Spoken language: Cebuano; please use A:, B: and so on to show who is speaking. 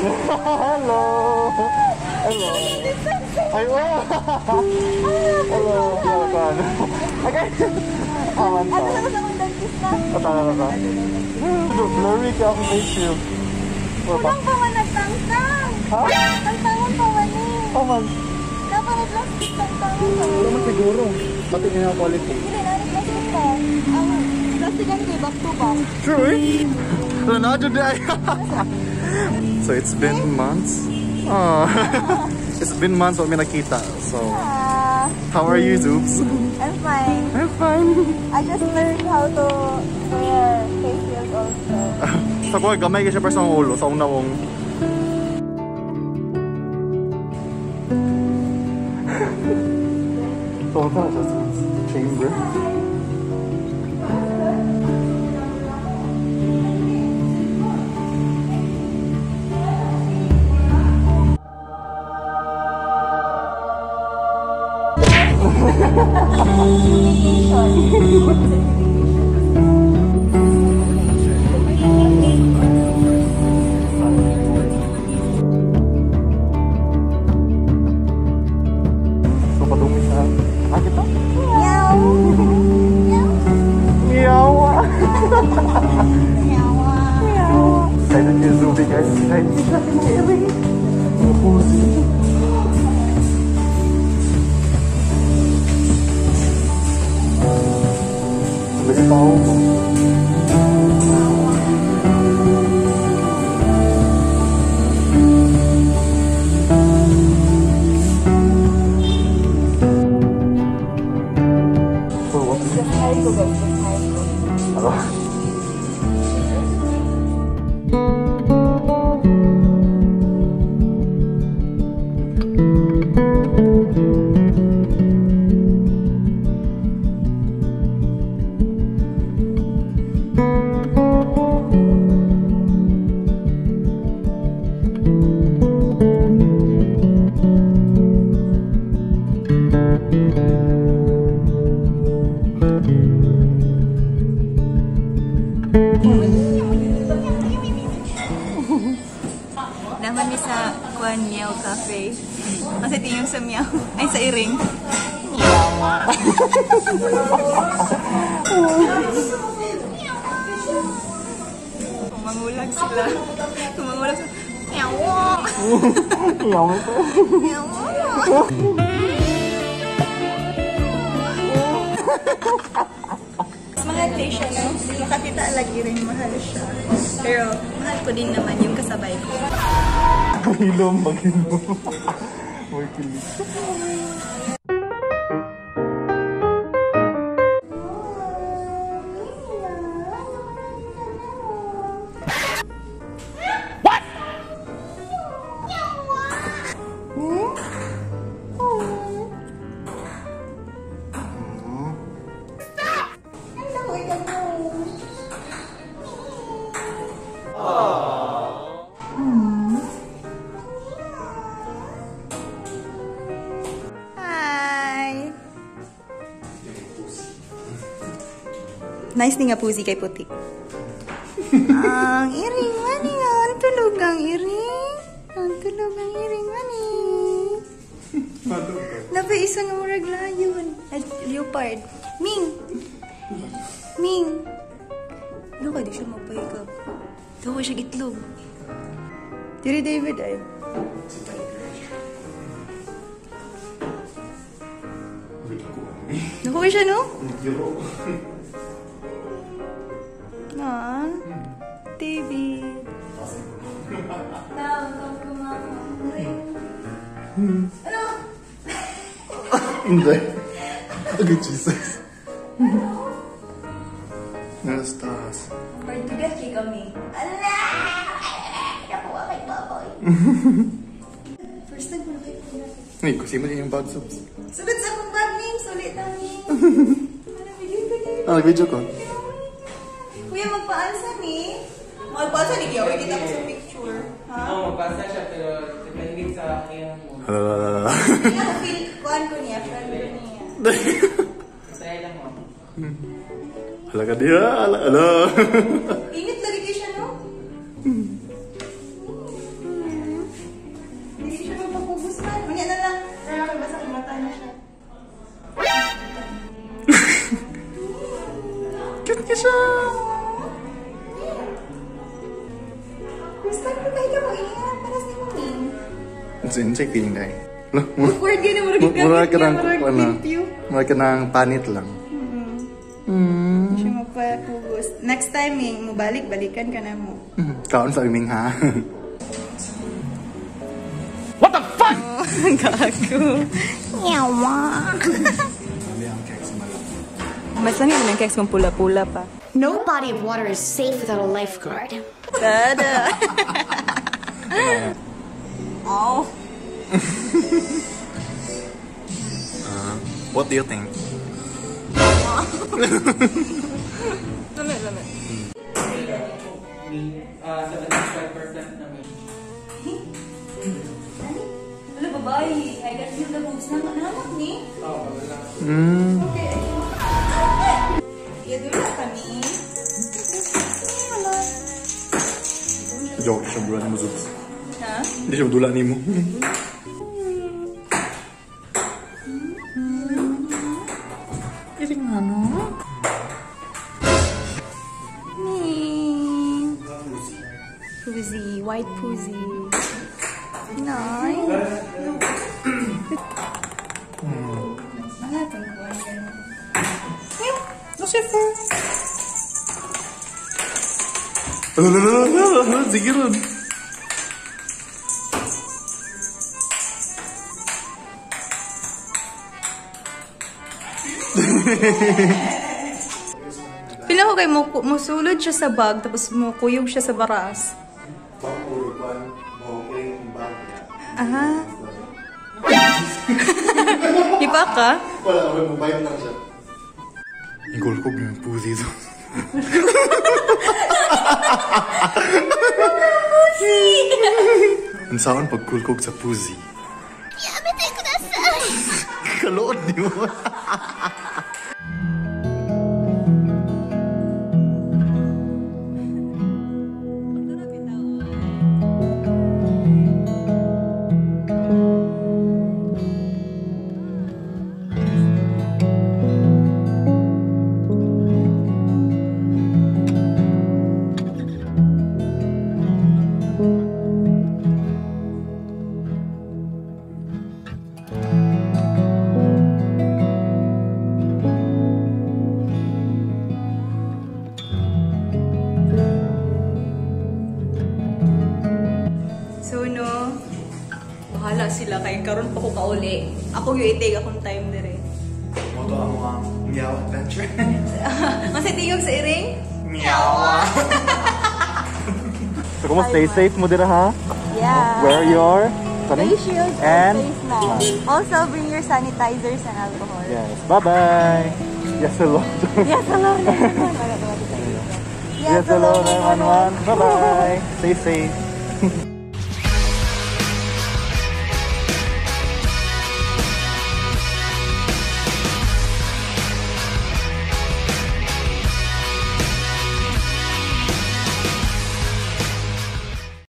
A: Hello! Hello! Ay, oh! Hello! Hello! Okay! Aman to.
B: Ano na sa akong dentist na?
A: Patama na ba? Blurry ka akong face shield.
B: Kulang pa man nagtangtang!
A: Ha?
B: Tangtangon pa man eh.
A: Oh man.
B: Dapat may plastic tangtangon pa man.
A: Wala man siguro. Pati niya ang quality.
B: Hindi, na may plastic pa. Ang plastic ang back to back.
A: True eh? Wala na, dyan ay. So it's been months. Oh. It's been months when we nakita. So, how are you, Zoobs?
B: I'm fine.
A: I'm fine.
B: I just learned how to wear face shield also.
A: Sa kuha, gamay ka siya pa sa ulo, sa unawong. So, ang siya sa chamber. So padumi sa kita?
B: Meow.
A: Meow.
B: Meow.
A: Meow. Excited kayo, Zubi, guys. Excited. Mga pusi. Lagi tao mo. So, what?
B: Hi ko, guys. Hi ko.
A: Hello?
B: Naman mi sa Kuan Meow Cafe. Kasi tingin sa meow. Ay, sa iring. Kung mangulag sila. Kung mangulag sila. Meow!
A: Meow.
B: Meow! Mahal din siya, no? Makakita lagi rin, mahal siya. Pero mahal ko din naman yung kasabay ko.
A: Maghilom, maghilom. May kilig.
B: What? Stop! Hi! Nice ni nga pusi kay putik. Ang iring mani nga. Ang tulog ang iring. Ang tulog ang iring mani. Napay isa nga murag lion. Ay, leopard. Ming! Ming! Ano ka, di siya magpahigab. Dawa siya gitlog. Diri David ay. Nakuha siya, no? Ah, David. Ano?
A: Hindi. Okay, Jesus. Nasa taas.
B: Portugal kay kami. Ala! Nakuha kay Baboy. First time ko na kayo.
A: Ay, kasi mo yung bag subs.
B: Sulod sa akong bag, Ming. Sulit na, Ming. Ano, video ko din.
A: Ah, video ko.
B: Kuya, magpaalsa ni. Magpaalsa ni Kiyoy. Kita ko sa picture. Ha?
C: Oo, magpaalsa siya, pero depende sa iyang mo.
A: Hala.
B: Kaya feel, kuhan ko niya, friend ko niya.
C: Masaya lang mo.
A: Hala ka diya, hala, hala.
B: Init lagi kayo siya, no? First time ko tayo mo iya. Para sa imong Ming.
A: Unsay feeling dai?
B: Awkward gani murag
A: Murag ka ng
B: murag
A: ano,
B: pimpyo.
A: murag ka ng panit lang.
B: Hindi siya mapapugos. Next time, Ming, mubalik, balikan ka na mo.
A: Kaon sa Ming ha.
B: Oh, gago. Yawa. Mas lami man ang cakes kung pula-pula pa.
D: No body of water is safe without a lifeguard.
B: Tada! Oh.
A: What do you think?
B: Lami, lami.
C: 75% naman.
B: Wala, babae. I can feel the boobs. Namak ni?
C: Oo, wala.
B: Okay. Yadula kami. Wala.
A: Joke, siya dula ni mo, Zubs.
B: Ha?
A: Hindi siya dula ni mo.
B: Ming. Pussy. White pussy. Nice. Wala itong kuwan ganun.
A: Lucifer! Sige ron.
B: Pila ko kay musulod siya sa bag tapos mukuyog siya sa baras. Aha. Iba ka?
A: Wala, okay, mobile lang siya. Igulkog yung pussy dito. Ang saan pagkulkog sa pussy? Kalood ni mo.
B: So no, bahala sila kay karon pa ko kauli. Ako yung i-take akong time dire.
A: Moto ang mga meow adventure.
B: Masay tingog sa iring?
A: Meow. So kung stay safe mo dira ha?
B: Yeah.
A: Wear your
B: Face shield
A: and
B: face mask. Also bring your sanitizers and alcohol.
A: Yes. Bye-bye. Yes, hello.
B: Yes, hello.
A: Yes, hello, 911. Bye-bye. Stay safe.